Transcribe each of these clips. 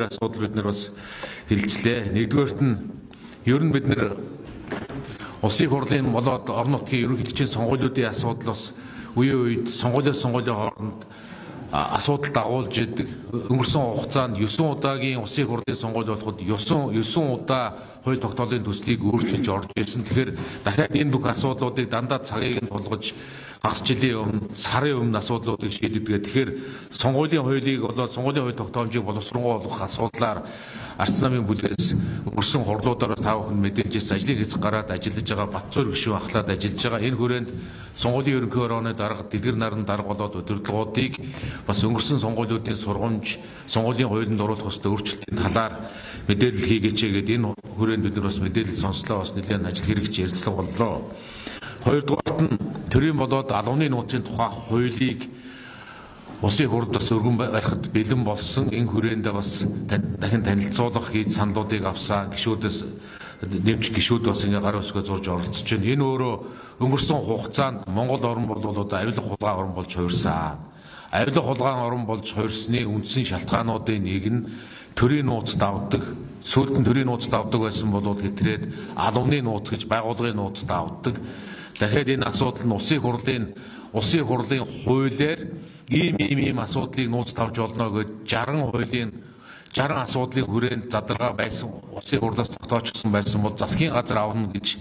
Асуудал бид нар бас хэлцлээ. Нэгдүгээрт нь ер нь бид нар улсын хурлын болоод орон нутгийн ерөнхийлөгчийн сонгуулиудын асуудал бас үеийн үед сонгуулиос сонгуулийн хооронд асуудал дагуулж идэг. Өнгөрсөн хугацаанд 9 удаагийн улсын хурлын сонгуул болоход 9 удаа хууль тогтоолын төслийг өөрчилж орж ирсэн. Тэгэхээр дахиад энэ бүх асуудлуудыг дандаа цагийг нь тулгаж хагас жилийн өмнө, сарын өмнө асуудлуудыг шийддэг. Тэгэхээр сонгуулийн хуулийг болоод сонгуулийн хууль тогтоомжийг боловсронгуй болгох асуудлаар Арц намын бүлгээс өнгөрсөн хурлуудаар та бүхэн мэдээлж ирсэн ажлын хэсэг гараад ажиллаж байгаа Батцуур гишүүн ахлаад ажиллаж байгаа. Энэ хүрээнд сонгуулийн ерөнхий хорооны дарга, Дэлгэр наран дарга болоод удирдлагуудыг бас өнгөрсөн сонгуулиудын сургамж, сонгуулийн хуулинд оруулах ёстой өөрчлөлтийн талаар мэдээлэл хийгээч гээд энэ хүрээнд бид нар бас мэдээлэл сонслоо, бас нэлээд ажил хэрэгч ярилцлага боллоо. Хоёрдугаарт нь төрийн болоод албаны нууцын тухай хуулийг улсын хурлд бас өргөн барихад бэлэн болсон. Энэ хүрээндээ бас дахин танилцуулах хийж саналуудыг авсан гишүүдээс нэмж гишүүд бас ингээ гар өсгөө зурж оролцож байна. Энэ өөрөө өнгөрсөн хугацаанд Монгол орн бол одоо авилга хулгай орн болж хувирсан. Авилга хулгай орн болж хувирсны үндсэн шалтгаануудын нэг нь төрийн нууц давдаг. Сүүлд нь төрийн нууц давдаг байсан бол хэтрээд албаны нууц гэж байгууллагын нууц давдаг. Дахиад энэ асуудал нь улсын хурлын хуулиар ийм асуудлыг нууц тавьж болно гэж 60 асуудлын хүрээнд задаргаа байсан, улсын хурлаас тогтоочсон байсан бол засгийн газар авна гэж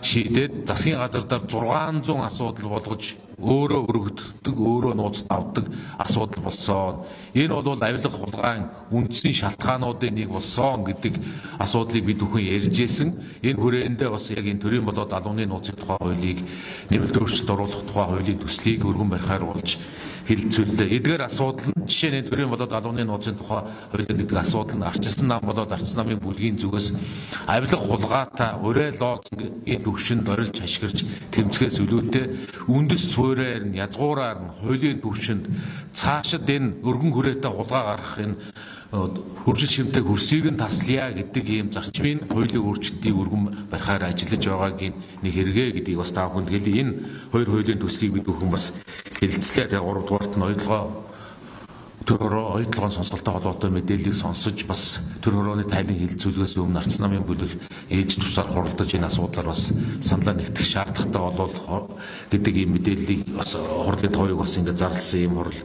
шийдээд засгийн газар дээр 600 асуудал болгож өөрөө өргөддөг, өөрөө нууц тавьдаг асуудал болсон. Энэ бол авилга хулгайн үндсэн шалтгаануудын нэг болсон гэдэг асуудлыг бид бүхэн ярьж байсан. Энэ хүрээндээ бас яг энэ төрийн болоод албаны нууцын тухай хуулийг нэмэлт өөрчлөлт оруулах тухай хуулийн төслийг өргөн барихаар болж хэлэлцүүллээ. Эдгээр асуудал нь жишээ нь төрийн болоод албаны нууцын тухай хуулийн гэдэг асуудал нь арчилсан нам болоод арчсан намын бүлгийн зүгээс авилга хулгайтай урай лооцгийн төвшөнд орилж хашгирч тэмцгээс өлөөтэй үндэс суурьаар нь язгуураар нь хуулийн төвшөнд цаашид энэ өргөн хүрээтэй хулгай гаргах энэ хөржил шимтэй хөрсийг нь таслая гэдэг ийм зарчмын хуулийн өөрчлөлтийг өргөн барихаар ажиллаж байгаагийн нэг хэрэгэ гэдгийг бас та бүхэнд хэлье. Энэ хоёр хуулийн төслийг бид бүхэн бас хэлэлцлээ. Тэгээ 3 дугаарт нь оюутлогоо төр хороо оюутлогоон сонсголтой холбоотой мэдээллийг сонсож бас төр хорооны тайлан хэлэлцүүлгээс өмнө Арц намын бүлэг ээлж тусаар хуралдаж энэ асуудлаар бас саналаа нэгтгэх шаардлагатай болов гэдэг ийм мэдээллийг бас хурлын тооёг бас ингээд зарласан ийм хурал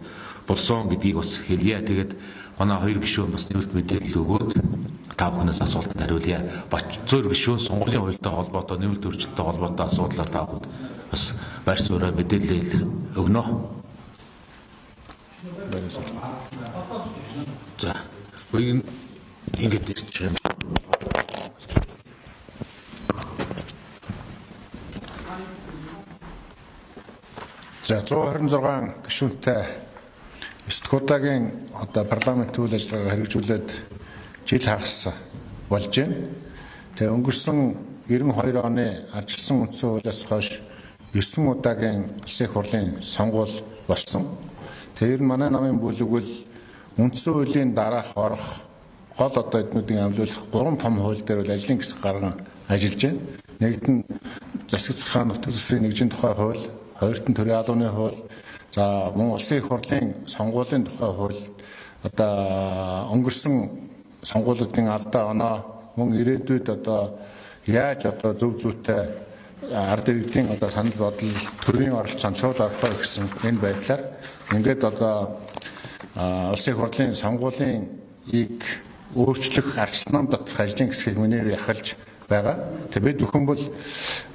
болсон гэдгийг бас хэлье. Тэгээд манай хоёр гишүүн бас нэмэлт мэдээлэл өгөөд та бүхнээс асуултанд хариулъя. Батцуур гишүүн сонгуулийн хуультай холбоотой нэмэлт өөрчлөлттэй холбоотой асуудлаар та бүхэнд бас байр сууриа мэдээлэл өгнө. За, үгүй ингэж ирчих юм. За, 126 гишүүнтэй 9 дахь удаагийн одоо парламент үйл ажиллагааг хэрэгжүүлээд жил хагас болж байна. Тэгээ өнгөрсөн 92 оны арчилсан үндсэн хуулиас хойш 9 удаагийн улсын хурлын сонгуул болсон. Тэгээ ер нь манай намын бүлэг бол үндсэн хуулийн дараах орох гол одоо эднүүдийн амлуулах 3 том хууль дээр бол ажлын хэсэг гарган ажиллаж байна. Нэгд нь засаг захиргааны нутаг дэвсгэрийн нэгжийн тухай хууль, хоёрт нь төрийн албаны хууль, за мөн улсын их хурлын сонгуулийн тухай хууль одоо өнгөрсөн сонгуулиудын алдаа оноо мөн ирээдүйд одоо яаж одоо зөв зүйтэй ард иргэдийн одоо санал бодол төрийн оролцоонд шууд орох вэ гэсэн энэ байдлаар ингээд одоо улсын их хурлын сонгуулийн ийг өөрчлөх арчлан нам доторх ажлын хэсгийг миний яхалж байгаа. Тэгээ бид бүхэн бол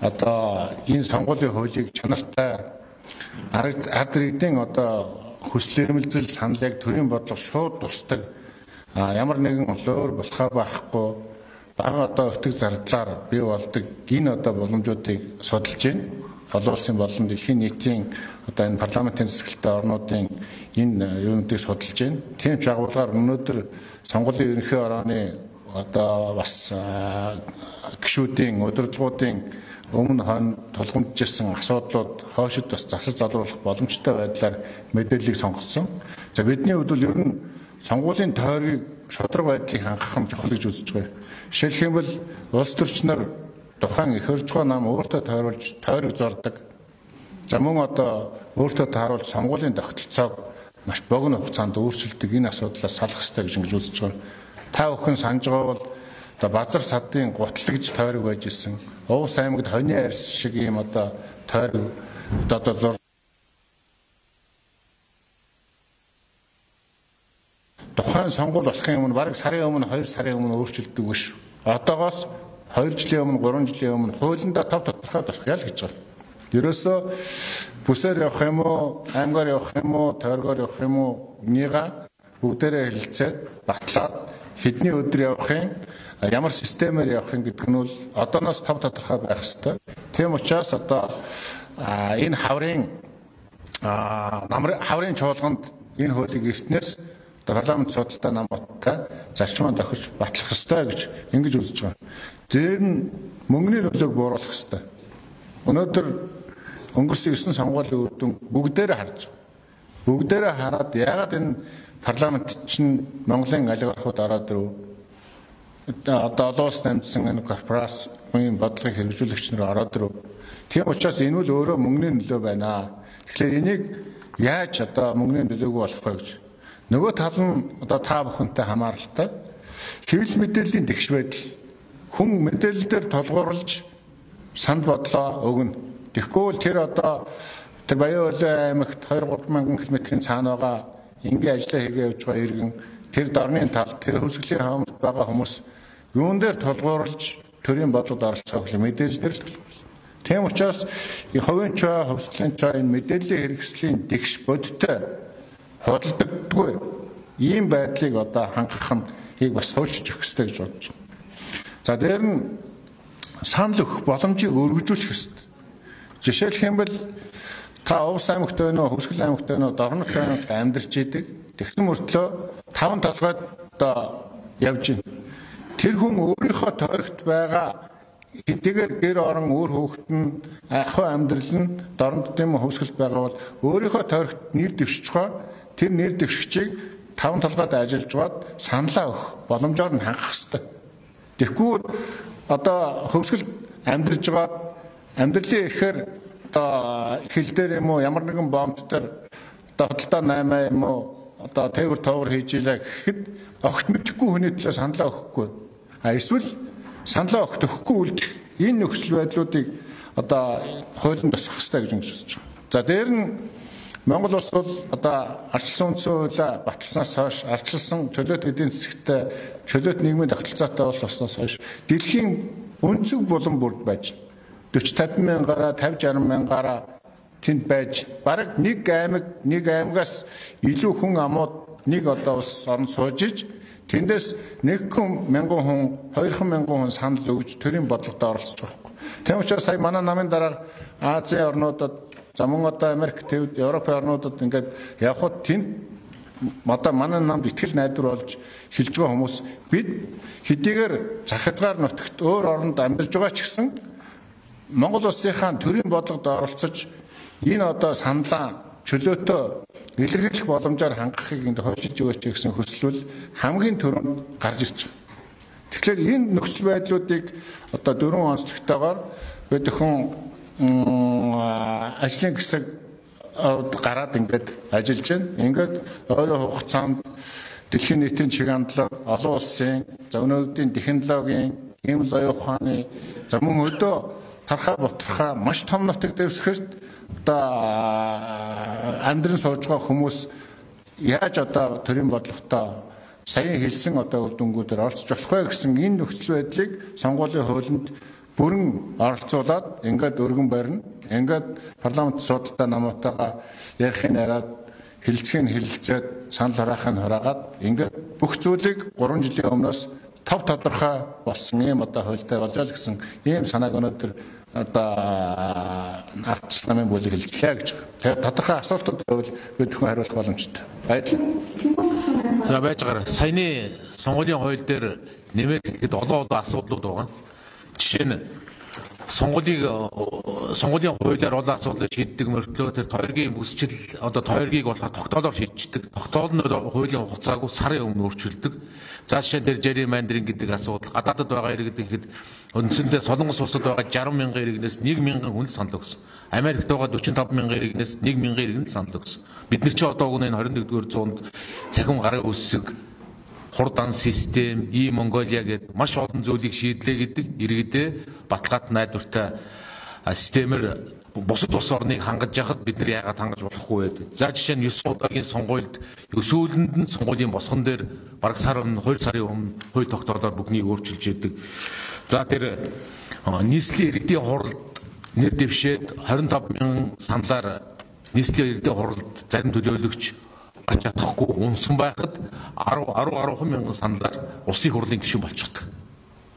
одоо энэ сонгуулийн хуулийг чанартай ард иргэдийн одоо хүсэл эрмэлзэл санал яг төрийн бодлого шууд тусдаг ямар нэгэн улуур болохоо байхгүй бага одоо өтөг зардлаар бий болдог энэ одоо боломжуудыг судалж байна. Олон улсын болон дэлхийн нийтийн одоо энэ парламентын засаглалтай орнуудын энэ юунуудыг судалж байна. Тийм ч агуулгаар өнөөдөр сонгуулийн ерөнхий орооны одоо бас гишүүдийн удирдлагуудын өмнө хойно тулгамдж ирсэн асуудлууд хойшид бас засаж залруулах боломжтой байдлаар мэдээллийг сонгосон. За бидний хувьд бол ер нь сонгуулийн тойргийг шударга байдлыг хангах нь чухал гэж үзэж байгаа. Жишээлх юм бол улс төрчнөр тухайн эх оржгоо нам өөртөө тойруулж тойрог зордог. За мөн одоо өөртөө тааруулж сонгуулийн тогтолцоог маш богино хугацаанд өөрчилдөг энэ асуудлаас салах ёстой гэж ингэж үзэж байгаа. Та бүхэн санаж байгаа бол одоо базар садын гутал гэж тойрог байж исэн. Уус аймагт хонь арьс шиг ийм одоо тойрог одоо тухайн сонгуул болохын өмнө бараг сарын өмнө 2 сарын өмнө өөрчилдөг биш. Одоогоос 2 жилийн өмнө 3 жилийн өмнө хуулиндаа тов тодорхой болох ял гэж байгаа. Ерөөсөө бүсээр явах юм уу, аймгаар явах юм уу, тойргоор явах юм уу нийга бүгдээрээ хэлэлцээд батлаад хэдний өдөр явах юм, ямар системээр явах юм гэдэг нь бол одооноос тов тодорхой байх ёстой. Тийм учраас одоо энэ хаврын хаврын чуулганд энэ хуулийг эртнээс парламент судалтай намуудтай зарчмаа тохирч батлах ёстой гэж ингэж үзэж байгаа. Дээр нь мөнгөний нөлөөг бууруулах ёстой. Өнөөдөр өнгөрсөн 9 сонгуулийн үр дүн бүгдээрээ харж байгаа. Бүгдээрээ хараад яагаад энэ парламент чинь Монголын олигархууд ороод ирв? Одоо олон улс намжсан энэ корпорацийн бодлогыг хэрэгжүүлэгч нар ороод ирв. Тийм учраас энэ үл өөрөө мөнгөний нөлөө байна. Тэгэхээр энийг яаж одоо мөнгөний нөлөөгөө болох вэ гэж. Нөгөө тал нь одоо та бүхэнтэй хамааралтай. Хэвлэл мэдээллийн тэгш байдал. Хүн мэдээлэл дээр тулгуурлаж санд бодлоо өгнө. Тэгэхгүй бол тэр одоо тэр Баян-Өлөө аймагт 2 3 мянган км-ийн цаана байгаа энгийн ажлаа хийгээ явж байгаа иргэн тэр дорны тал тэр хөвсгөлийн хаамт байгаа хүмүүс юун дээр тулгуурлаж төрийн бодлогод оролцох вэ? Мэдээлэл дээр л тулгуурлах. Тийм учраас хувийн чой, хөвсгөлийн чой энэ мэдээллийн хэрэгслийн тэгш бодиттой худалдагддаггүй ийм байдлыг одоо хангах нь хийг бас хуульчилж өгөх ёстой гэж бодож байна. За дээр нь санал өгөх боломжийг өргөжүүлэх ёстой. Жишээлх юм бол та Увс аймагт байна уу, Хөвсгөл аймагт байна уу, Дорнот аймагт амьдарч идэг. Тэгсэн мөртлөө таван толгойд одоо явж байна. Тэр хүн өөрийнхөө тойрогт байгаа хэдийгээр гэр орон үр хүүхэд нь ахуй амьдрал нь Дорнот тийм Хөвсгөлд байгаа бол өөрийнхөө тойрогт нэр дэвшиж байгаа. Тэр нэр дэвшигчийг таван толгойд ажиллаж байгаад саналаа өгөх боломжоор нь хангах ёстой. Тэгэхгүй одоо Хөвсгөл амьдарч байгаа амьдралын эрхээр одоо хил дээр юм уу ямар нэгэн бомб дээр одоо хөдөлтөө 8 юм уу одоо тээвэр тоовор хийж илаа гэхэд огт мэдэхгүй хүний төлөө саналаа өгөхгүй. А эсвэл саналаа огт өгөхгүй үлдэх энэ нөхцөл байдлуудыг одоо хуулинд тусгах ёстой гэж ингэж үзэж байгаа. За дээр нь Монгол улс бол одоо ардчилсан үндсэн хуулиа баталснаас хойш ардчилсан чөлөөт эдийн засгтай чөлөөт нийгмийн тогтолцоотой улс болсноос хойш дэлхийн өнцөг булан бүрд байж 40 50 мянгаараа 50 60 мянгаараа тэнд байж бараг нэг аймаг нэг аймагаас илүү хүн амууд нэг одоо улс орон сууж иж тэндээс 1 мянган хүн 2 мянган хүн санал өгж төрийн бодлогод оролцож байгаа байхгүй. Тийм учраас сая манай намын дарга Азийн орнуудад за мөн одоо Америк, Тэвд, Европын орнуудад ингээд явхад тэнд одоо манай намд итгэл найдвар болж хэлж байгаа хүмүүс бид хэдийгээр зах хязгаар нутагт өөр оронд амьдарч байгаа ч гэсэн Монгол улсынхаа төрийн бодлогод оролцож энэ одоо саналаа чөлөөтөө илэрхийлэх боломжоор хангахыг энд хойшилж өгөөч гэсэн хүсэл хамгийн түрүүнд гарч ирж байгаа. Тэгэхээр энэ нөхцөл байдлуудыг одоо дөрвөн онцлогтойгоор бид өхөн ажлын хэсэг гараад ингээд ажиллаж байна. Ингээд ойрын хугацаанд дэлхийн нийтийн чиг хандлага, олон улсын, за өнөөдрийн технологийн, хиймэл оюун ухааны, за мөн өдөө тархаа бутархаа маш том нутаг дэвсгэрт одоо амьдран сууж байгаа хүмүүс яаж одоо төрийн бодлоготой саяхан хэлсэн одоо үр дүнгуудаар оролцож болох вэ гэсэн энэ нөхцөл байдлыг сонгуулийн хуулинд бүрэн оролцуулаад ингээд өргөн барина. Ингээд парламент судалтай намуутайгаа ярихын яриад хэлцгийг нь хэлэлцээд санал хураахыг нь хураагаад ингээд бүх зүйлийг 3 жилийн өмнөөс тов тодорхой болсон ийм одоо хуультай болоо л гэсэн ийм санааг өнөөдөр одоо ардчилсан намын бүлэг хэлцлээ гэж. Тэгэхээр тодорхой асуултууд байвал бид бүхэн хариулах боломжтой. Баярлалаа. За байж байгаарай. Саяны сонгуулийн хууль дээр нэмээд хэлэхэд олон олон асуудлууд байгаа. Жишээ нь сонгуулийн хуулиар олон асуудлыг шийддэг мөртлөө тэр тойргийн бүсчил одоо тойргийг болохоор тогтоолоор шийддэг. Тогтоол нь хуулийн хугацааг сарын өмнө өөрчилдөг. За жишээ нь тэр gerrymandering гэдэг асуудал гадаадд байгаа иргэд гэхэд үндсэндээ Солонгос улсад байгаа 60 мянган иргэнээс 1 мянган хүн л санал өгсөн. Америкт байгаа 45 мянган иргэнээс 1 мянган иргэн л санал өгсөн. Бид нар чи одоо уг нь 21-р зуунд цахим гарын үсэг хурдан систем, E-Mongolia гэдэг маш олон зүйлийг шийдлээ гэдэг иргэдээ баталгаатай найдвартай системээр бусад улс орныг хангаж яхад бид нар яагаад хангаж болохгүй вэ? За жишээ нь 9 удаагийн сонгуульд сүүлэнд нь сонгуулийн босгон дээр бараг сар өмнө 2 сарын өмнө хууль тогтоолоор бүгднийг өөрчилж идэг. За тэр нийслэлийн иргэдийн хуралд нэр дэвшээд 25,000 саналаар нийслэлийн иргэдийн хуралд зарим төлөөлөгч гарч чадахгүй унсан байхад 10 10 мянган саналаар улсын хурлын гишүүн болчихдог.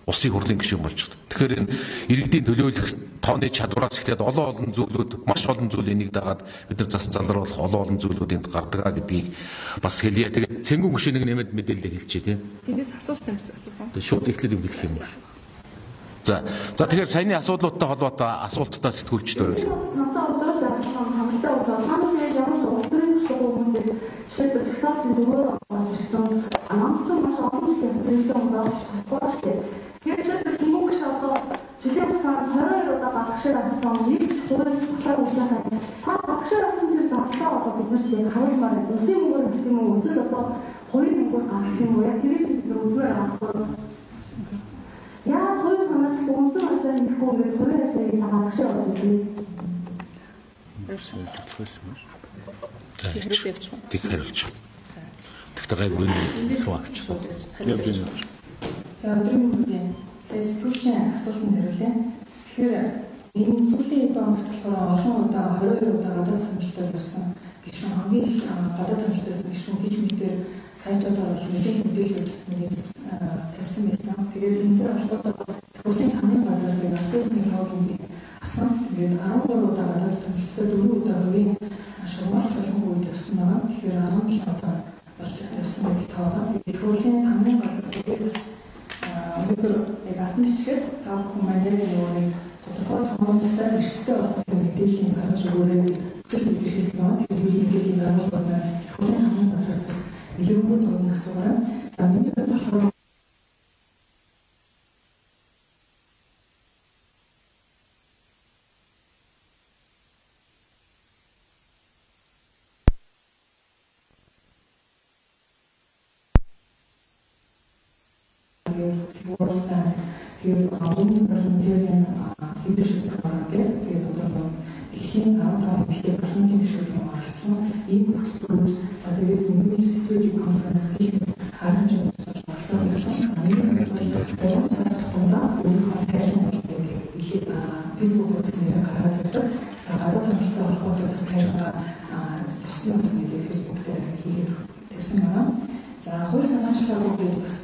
Улсын хурлын гишүүн болчихдог. Тэгэхээр энэ иргэдийн төлөөлөх тооны чадвараас эхлээд олон олон зүйлүүд, маш олон зүйл энийг дагаад бид нар зас залруулах олон олон зүйлүүд энд гардаг гэдгийг бас хэлье. Тэгээд цэнгүүн гишүүн нэг нэмэд мэдээлэл хэлчихье тийм. Тэндээс асуулт асуух уу? Шууд эхлээд юм хэлэх юм уу? За тэгэхээр саяны асуудлуудтай холбоотой асуулттай сэтгүүлчд байвал. Самтаа уужаас авсан хамтаа уужаа самтаа ямар ч улс төрийн хүмүүсийг жишээлбэл жагсаалтын дөрөөр орсон амссан маш олон зэрэгтэй хүмүүс орж чадахгүй шүү дээ. Тэгэхээр жишээлбэл цэнгүүн гишүүн одоо жилийн хугацаанд 22 удаа багшаар авсан нэг хууль батлаа үүсгэхэд та багшаар авсан тэр замдаа одоо бид нарт яг харуулмаар байна. Улсын мөнгөөр авсан юм уу? Эсвэл одоо хувийн мөнгөөр гаргасан юм уу? Яг тэрийг бид нар үзмээр байгаа байхгүй. Яагаад хууль санаачлах үндсэн ажлаа хийхгүй ингээд хувийн ажлаа хийх багшаар авдаг юм бэ? За тэг хариулж. Тэгтээ гайгүй энэ суугч. За өдрийн мэндийн сая сэтгүүлчийн асуултанд хариулъя. Тэгэхээр энэ сүүлийн хэдэн хоногт болохоор олон удаа 22 удаа гадаад томилолтоор явсан гишүүн хамгийн их гадаад томилолт байсан гишүүн гих мэтэр сайтуудаар бол нэлээх мэдээлэл миний тавьсан байсан. Тэгээд энэ дээр холбоотойгоор хурлын хамгийн газраас автобусны тоог асан. Тэгээд 13 удаа гадаад томилолттой 4 удаа хувийн шугамч болонгүй үед явсан байгаа. Тэгэхээр 17 удаа бол явсан гэдэг тоо байгаа. Тэгээд хурлын хамгийн газар дээр бас өнөөдөр яг алтан бичгээр та бүхэн маань яг нэг тодорхой тоонуудтай эрсдэл холбоотой мэдээллийг гаргаж өгөөрэй гэж хүсэл илэрхийлсэн байна. Тэгэхээр мэдээллийн даргуулгаар хурлын хамгийн газраас бас илэрхийлэх тоог асуугаарай. За миний хувьд болохоор World Bank, тэгээд Women Parliamentarian Leadership Program гэх тэгээд одоо дэлхийн 15 эмэгтэй парламентын гишүүдийн оролцсон ийм хөтөлбөрүүд за тэгээс New Security Conference гэх мэт 10 жил оролцсон байсан. За энэ сар тутамдаа өөрийнхөө тайлан гэдэг Facebook хуудас нэрээр гаргаад ирдэг. За гадаад томилолттой холбоотой бас тайлбар тусны бас нэг Facebook дээр хийгээд тавьсан байна. За хууль санаачлалаа гэдэг бас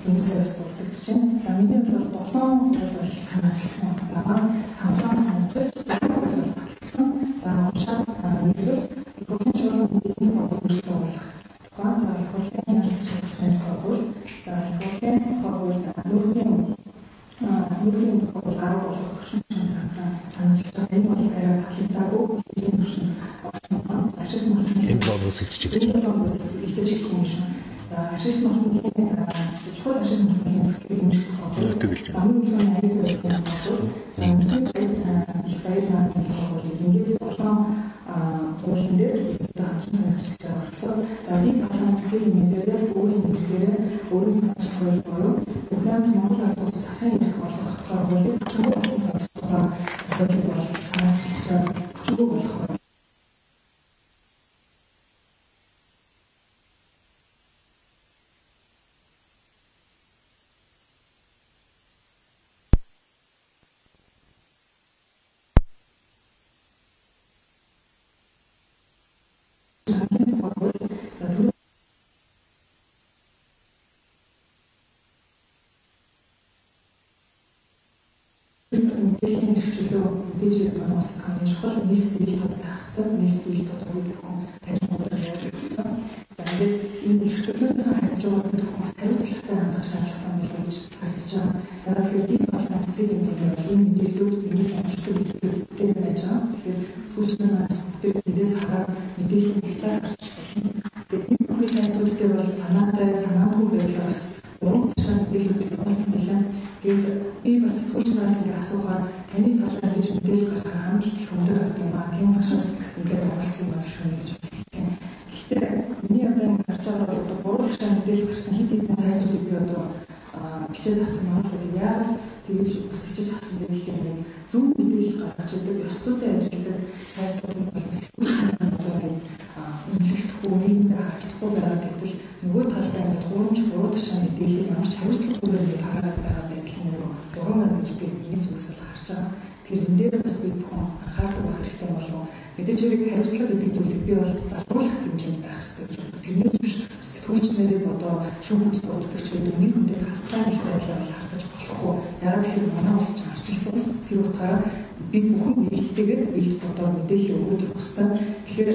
энэ сервис бүртгэж байна. За миний хувьд бол 7 хууль бол санаачилсан байгаа. Хамтран санаачилж батлагдсан. За уншаад мэдвэл их хурлын чуулган мэдээний өөрчлөлт оруулах тухай, за их хурлын хяналт шалгалтын тухай хууль, за их хурлын тухай хууль, нүүргийн тухай хууль 10 болох төвшин хамтран санаачилж байгаа. Энэ бол арай батлагдаагүй хөтөлбөрийн төвшөнд орсон байна. За ашиг мөрчний энэ блогоос хэлчих гэж. Энэ блогоос хэлцэж хэлэх юм шиг. За ашиг мөрчний чухал ашиг мөрчний төслийг дэмжих тухай. Замын хөдөлгөөний аюул байдлын тухай, их баяр наадмын тухай хууль ингээд 7 хуулийн дээр одоо хамтран санаачлалаар оролцоо. За ийм парламент цэгийн мэдээлэл өөрийн мэдээлэлээр өөрийн санаачлал хууль буюу Украинд Монгол ард улс засгийн эрх олгох тухай хуулийг хүчгүй болсон тухай хуулийг бол санаачлалаар хүчгүй болох байна. Мэдээллийн эрх чөлөө мэдээж манай улсын хамгийн чухал нийлцэл тод байх ёстой. Нийлцэл тодорхой хүн танилцуулга явуулах ёстой. За ингээд энэ эрх чөлөөний хадж байгаа бид хүмүүс хариуцлагатай хандах шаардлагатай юм гэж харагдаж байгаа. Яг тэгэхээр дэд болон цэцэг юм бол энэ мэдээллүүд эндээс амжилттай мэдээлэлтэй байж байгаа. Тэгэхээр сэтгүүлчдийн маань бүгд эндээс хараад мэдээллийн гектар гарч болно. Тэгээд энэ бүхий сайтууд дээр бол санаатай, санаандгүй байдлаар бас уран тушаал мэдээллүүдийг явуулсан байлаа. Тэгээд би бас сэтгүүлчнаас ингээ асуухаар таны талаар гэж мэдээлэл гаргах хандлт их өндөр авдаг юм аа. Тийм учраас ингээд оролцсон байх шүү гэж хэлсэн. Гэхдээ миний одоо ингэ харж байгаа бол одоо 3 тушаал мэдээлэл гарсан. дээр би одоо бичээд авсан байна л да. Яагаад тэгж бас бичиж авсан бэ гэхээр нэг зөв мэдээлэл гаргаж идэг, ёс зүйтэй ажилладаг сайтууд нь болон сэтгүүлч нар одоо нэг үнэлэгдэхгүй, нийгэмдээ харагдахгүй байгаа гэтэл нөгөө талдаа ингээд хуурамч буруу ташаа мэдээллийг ямар ч хариуцлагагүйгээр ингээд тараагаад байгаа байдал нь буруу байна гэж би миний зүгээс бол харж байгаа. Тэгэхээр энэ дээр бас бид бүхэн анхаардаг байх хэрэгтэй болов. Мэдээж хэрэг хариуцлага гэдэг зүйлийг би бол залруулах хэмжээнд байх хэрэгтэй гэж боддог. Тэрнээс биш сэтгүүлч нарыг одоо шүүх судалдагч байдаг нэр хүндэд хаттай гэх байдлаар бол хардаж болохгүй. Яагаад гэхээр манай улс чинь арчилсан улс. Тэр утгаараа бид бүхэн нээлттэйгээр илт дотоор мэдээлэл өгөөд явах хэрэгтэй. Тэгэхээр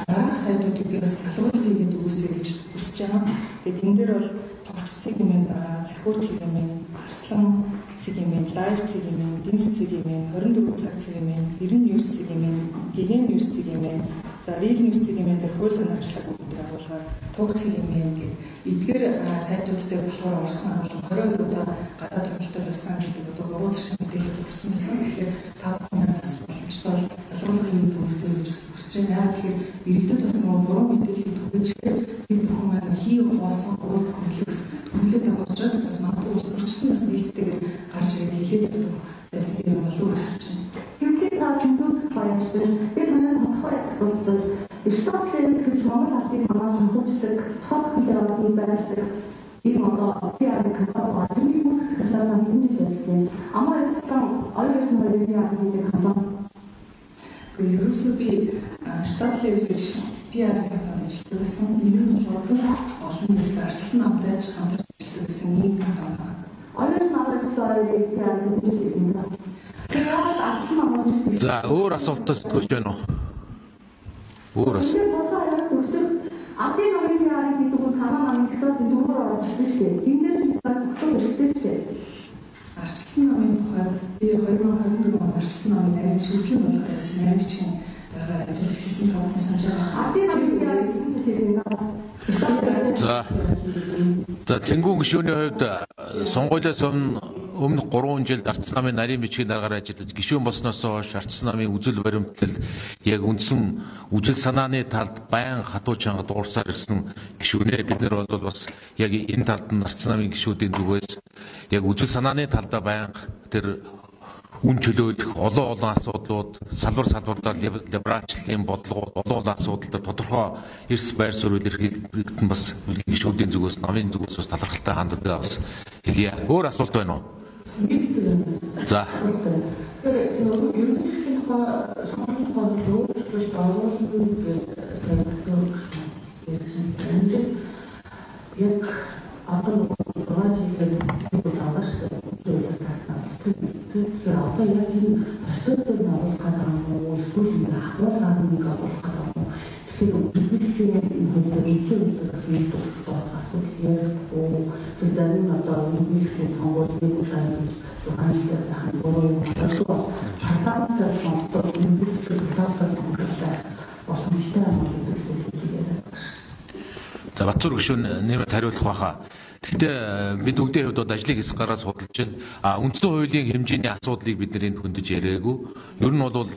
дараах сайтуудыг би бас залруулах хийгээд өгөөсэй гэж хүсэж байгаа. Тэгээд энэ дээр бол товч цэг юм байна, цахиур цэг юм байна, арслан цэг юм байна, лайв цэг юм байна, дэнс цэг юм байна, 24 цаг цэг юм байна, 99 цэг юм байна, гэгэн 9 цэг юм байна. За Real News цэг юм байна дээр хууль санаачлаг гэдэг агуулгаар туг цэг юм байна гэдэг эдгээр сайтууд дээр болохоор орсон бол 22 удаа гадаад томилтоор явсан гэдэг одоо буруу ташаа мэдээлэл өгсөн байсан. Тэгэхээр та бүхэн бас боломжтой бол залруулах юм өгсөй гэж бас хүсэж байна. Яа тэгэхээр иргэдэд бас нөгөө буруу мэдээлэл түгээж ихээр бид бүхэн маань хий хоосон буруу бүхнэлийг бас түнлээд байгаа учраас бас магадгүй улс төрчид нь бас нээлттэйгээр гарч ирээд хэлээд байдаг байсан юм болов уу гэж харж байна. Хэвлэлийг та цензуурлах баярсан. Би танаас тодорхой асуусан. Штат левел гэж Монгол албыг манаас санхүүждэг, цог хэлээр байрладаг. Ийм одоо PR компани байна. Энийг үүсгэх талаар хэдэн жил байсан. Амар эсрэг оюун эрдэнэ PR хийдэг компани. Гэхдээ ерөөсөө би штат левел гэж PR компанид ажилладаг байсан. Энэ нь болохоор бүх олон нийтэд арчилсан намтай хамтарч ажилладаг байсан ийм компани байна. Оюун эрдэнэ PR хэдэн жил байсан юм бэ? За өөр асуултаас сэтгүүлж байна уу? Өөр асуулт. Ардын намын PR-ыг гэдэг нь танаа намын жагсаалтын дөрвөөр орж ирсэн шүү дээ. Энэ дээр чинь бас асуулт хэрэгтэй шүү дээ. Арчилсан намын тухайд би 2024 онд арчилсан намын нарийн шүүхийн болоод байсан нарийн бичгийн дараагаар ажиллаж эхэлсэн та бүхэн санаж байгаа. Ардын намын PR гэсэн хэлсэн юм. За Цэнгүүн гишүүний хувьд сонгуулиас өмнөх 3 жилд Арчилсан намын нарийн бичгийн даргаар ажиллаж гишүүн болсноос хойш Арчилсан намын үзэл баримтлал яг үндсэн үзэл санааны талд байн хатуу чанга дуурсаар ирсэн гишүүнээ. Бид нар бол бас яг энэ талд нь Арчилсан намын гишүүдийн зүгээс яг үзэл санааны талдаа байнга тэр үн чөлөөлөх олон олон асуудлууд салбар салбардаар либералчлалын бодлогууд олон олон асуудал дээр тодорхой эрс байр суурь илэрхийлэгдэн бас гишүүдийн зүгээс намын зүгээс бас талархалтай ханддаг бас хэлье. Өөр асуулт байна уу? За. Тэгэхээр ерөнхийдөө тухай сонгуулийн тухай өөрчлөлт оруулах гэдэг санагдсан. Яг одоо 6 жилээр байгаа шүү дээ. Тэгэхээр одоо яг энэ процессыг нь оруулах гэдэг юм уу? Эсвэл энэ ахуулгаар нэг оруулах гэдэг юм уу? Тэгэхээр ерөнхийдөө энэ хувьд энэ асуудал ярихгүй. Тэр зарим нь одоо ерөнхийдөө сонгуулийн удаа 6 жилээр байх нь буруу юм болов. Парламентаар сонгодог ерөнхийдөө парламентаар сонгох боломжтой юм гэдэг зүйлийг яриад байна. За Батцуур гишүүн нэмээд хариулах байхаа. Гэхдээ бид бүгдийн хувьд бол ажлын хэсэг гараа судалж байна. Үндсэн хуулийн хэмжээний асуудлыг бид нар энд хөндөж яриаггүй. Ер нь бол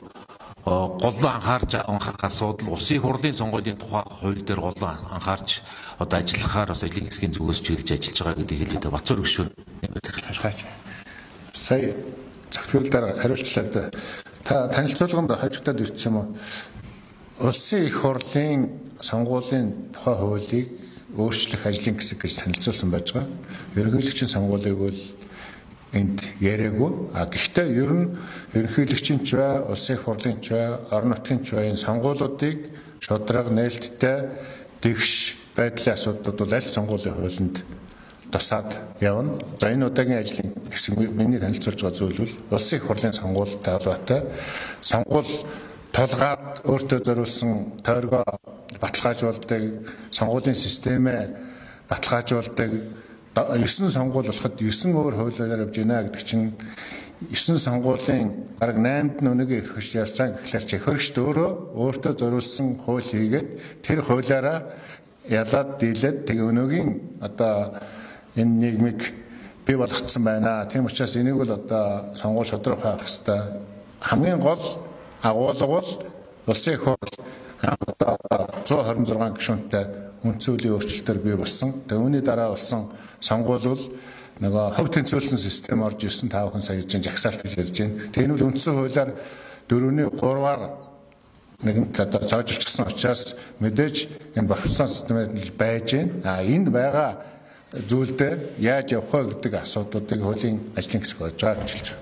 голлон анхаарах асуудал улсын их хурлын сонгуулийн тухай хууль дээр голлон анхаарч одоо ажиллахаар бас ажлын хэсгийн зүгээс чиглэж ажиллаж байгаа гэдгийг хэлээд Батцуур гишүүн нэмээд хариулж. Сая цогцлол дараа хариулчлаа. Та танилцуулганд хожигдоод ирсэн юм уу? Улсын их хурлын сонгуулийн тухай хуулийг өөрчлөх ажлын хэсэг гэж танилцуулсан байж байгаа. Ерөнхийлөгчийн сонгуулийг бол энд яриаггүй. А гэхдээ ер нь ерөнхийлөгчийн ч бай, улсын их хурлын ч бай, орон нутгийн ч бай энэ сонгуулиудыг шударга нээлттэй дэгш байдлын асуудлууд бол аль сонгуулийн хуулинд тусаад явна. За энэ удаагийн ажлын хэсэг миний танилцуулж байгаа зүйл бол улсын их хурлын сонгуультай холбоотой сонгуул тулгаад өөртөө зориулсан тойргоо баталгаажуулдаг, сонгуулийн системээ баталгаажуулдаг 9 сонгуул болоход 9 өөр хуулиар явж байна гэдэг чинь 9 сонгуулийн бараг 8-д нь өнөгийн эрх хүч ялсан гэхлээр чи хөргөчд өөртөө зориулсан хууль хийгээд тэр хуулиараа ялаад дийлээд тэгээ өнөөгийн одоо энэ нийгмийг бий болгоцсон байна. Тийм учраас энийг бол одоо сонгуул шударга байх хэвээр. Хамгийн гол агуулга бол улсын их хурл анх удаа 126 гишүүнтэй үндсэн хуулийн өөрчлөлтөөр бий болсон. Тэгээ үүний дараа болсон сонгуул бол нөгөө хувь тэнцвүүлсэн систем орж ирсэн, та бүхэн сая ярьж жагсаалт гэж ярьж байна. Тэгээ энэ бол үндсэн хуулиар 4-ний 3-аар нэгэнт одоо цоожилчихсан учраас мэдээж энэ пропорционал систем байж байна. А энд байгаа зүйл дээр яаж явах вэ гэдэг асуудлуудыг хуулийн ажлын хэсэг болж байгаа гэж хэлж байна.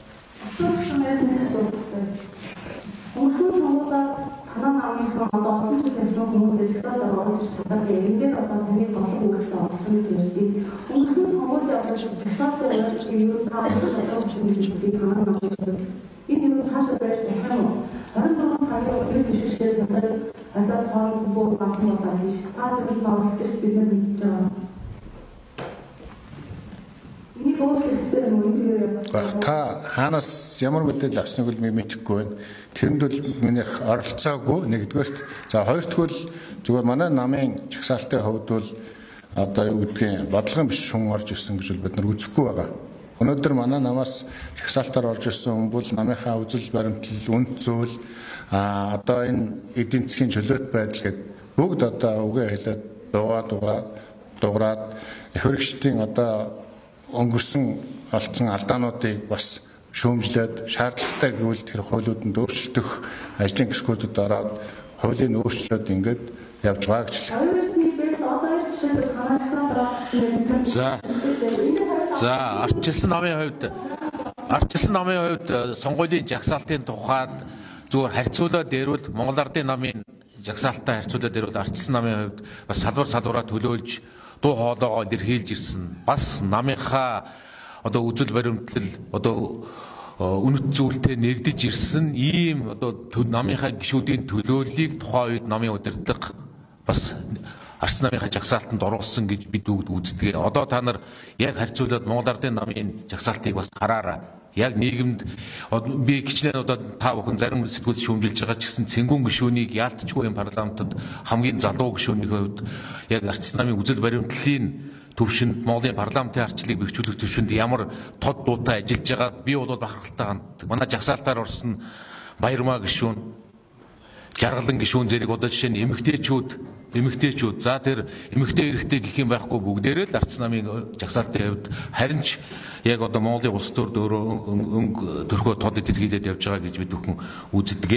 Өнгөрсөн сонгуулиар танай намынхан одоо олон жил явсан хүмүүсээ жагсаалтаар оруулж ирж чадаагүй. Ингээд одоо таны голын үйлдэл орсон гэж ярьдаг. Өнгөрсөн сонгуулийн одоо жагсаалтаар оруулж ер нь та чадаагүй гэж би танай нам гэсэн. Энэ ер нь цаашаа байж болох юм уу? 24 цагийн өдөр дэвшигчдээс надад одоо тоон буу банкны байсан ш. Та тэр оролцсон ш бид нар мэдж байгаа. Энийг өөрчлөх юм уу? Энэ чигээр явах. Та хаанаас ямар мэдээлэл авсныг л мэдэхгүй байна. Тэрэнд бол минийх оролцоогүй нэгдүгээрт. За хоёрдугаар зүгээр манай намын жагсаалтын хувьд бол одоо юу гэдгийг бодлогын биш шун орж ирсэн гэж бид нар үзэхгүй байгаа. Өнөөдөр манай намаас жагсаалтаар орж ирсэн хүн бол намынхаа үзэл баримтлал, үнд зүйл, одоо энэ эдийн засгийн чөлөөт байдал гэдэг бүгд одоо үгээ хэлээд дугаарад эх хүрэгчдийн одоо өнгөрсөн олдсон алдаануудыг бас шүүмжлээд шаардлагатай гэвэл тэр хуулиудэнд өөрчлөлтөх ажлын хэсгүүдэд ороод хуулийн өөрчлөлт ингээд явж байгаа гэж хэлээ. За ардчилсан намын хувьд сонгуулийн жагсаалтын тухайд зүгээр харьцуулаад ярил Монгол Ардын намын жагсаалттай харьцуулаад ярил ардчилсан намын хувьд бас салбар салбараа төлөөлж дуу хоолойгоо илэрхийлж ирсэн. Бас намынхаа одоо үзэл баримтлал одоо үнэт зүйлтэй нэгдэж ирсэн ийм одоо намынхаа гишүүдийн төлөөллийг тухайн үед намын удирдлага бас Арс намынхаа жагсаалтанд оруулсан гэж бид бүгд үздэг. Одоо та нар яг харьцуулаад Монгол Ардын намын жагсаалтыг бас хараарай. Яг нийгэмд би хичнээн одоо та бүхэн зарим сэтгүүл шүүмжилж байгаа ч гэсэн цэнгүүн гишүүнийг яалтчгүй юм парламентод хамгийн залуу гишүүний хувьд яг Арц намын үзэл баримтлалын төвшөнд Монголын парламентын арчлыг бэхжүүлэх төвшөнд ямар тод дуутай ажиллаж байгаад би бол бахархалтай ханддаг. Манай жагсаалтаар орсон Баярмаа гишүүн, Жаргалан гишүүн зэрэг одоо жишээ нь эмэгтэйчүүд за тэр эмэгтэй эрэгтэй гэх юм байхгүй бүгдээрээ л Арц намын жагсаалтын хувьд харин ч яг одоо Монголын улс төрд өөрөө өнгө төрхөө тод илэрхийлээд явж байгаа гэж бид бүхэн үздэг.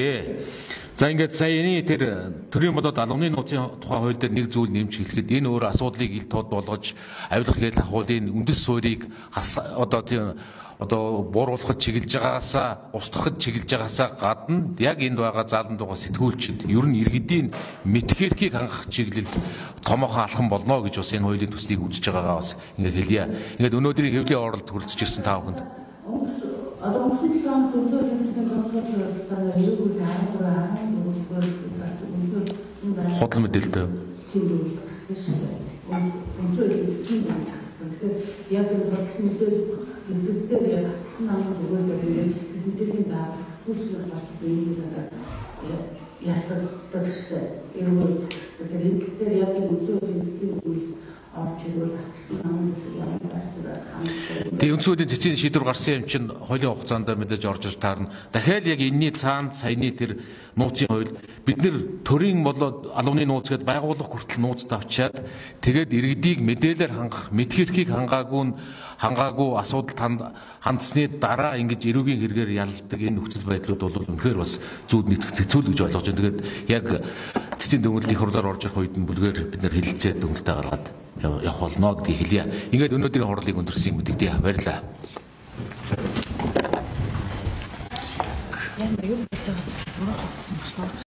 За ингээд сая энэ тэр төрийн болоод албаны нууцын тухай хууль дээр нэг зүйл нэмж хэлэхэд энэ өөр асуудлыг ил тод болгож авилга хэл ахуулын үндэс суурийг одоо тийм одоо бууруулахад чиглэж байгаагаасаа устгахад чиглэж байгаагаасаа гадна яг энд байгаа заалан дугаа сэтгүүлчид ер нь иргэдийн мэдхэрхийг хангах чиглэлд томоохон алхам болно гэж бас энэ хуулийн төслийг үзэж байгаагаа бас ингээ хэлье. Ингээд өнөөдрийн хэвлийн оролт хүрэлцэж ирсэн та бүхэнд одоо өнгөрсөн 7 хоногт худал мэдээлэлтэй Тэгэхээр яг энэ бодлого мэдээлэл гэдэг дээр яг атсан намын зүгээс мэдээллийн даалгавар сэтгүүлчнэр болж биеийн надад ялтдаг шүү дээ. Тэгэхээр энэ тал дээр яг энэ үндсэн хуулийн цэцгийн үйл орж ирвэл атсан намын ямар байр суурь хангах. Тэгээ үндсэн хуулийн цэцгийн шийдвэр гарсан юм чинь хуулийн хугацаанд мэдээж орж ирж таарна. Дахиад яг энэний цаанд саяны тэр нууцын хууль бид нэр төрийн болоод албаны нууц гэдээ байгууллага хүртэл нууцд авчиад тэгээд иргэдийг мэдээлэлээр хангах, мэдхэрхийг хангаагүй асуудал хандсны дараа ингэж эрүүгийн хэрэгээр ялдаг энэ нөхцөл байдлууд бол үнэхээр бас зүүд нийцэх зэцүүл гэж ойлгож байна. Тэгээд яг цэцгийн дүгнэлт их хурлаар орж ирэх үед нь бүлгээр бид нэр хэлэлцээ дүгнэлтээ гаргаад явах болно гэдгийг хэлье. Ингээд өнөөдрийн хурлыг өндөрсөн мэдэгдээ. Баярлалаа. Ямар юу гэж байгаа вэ?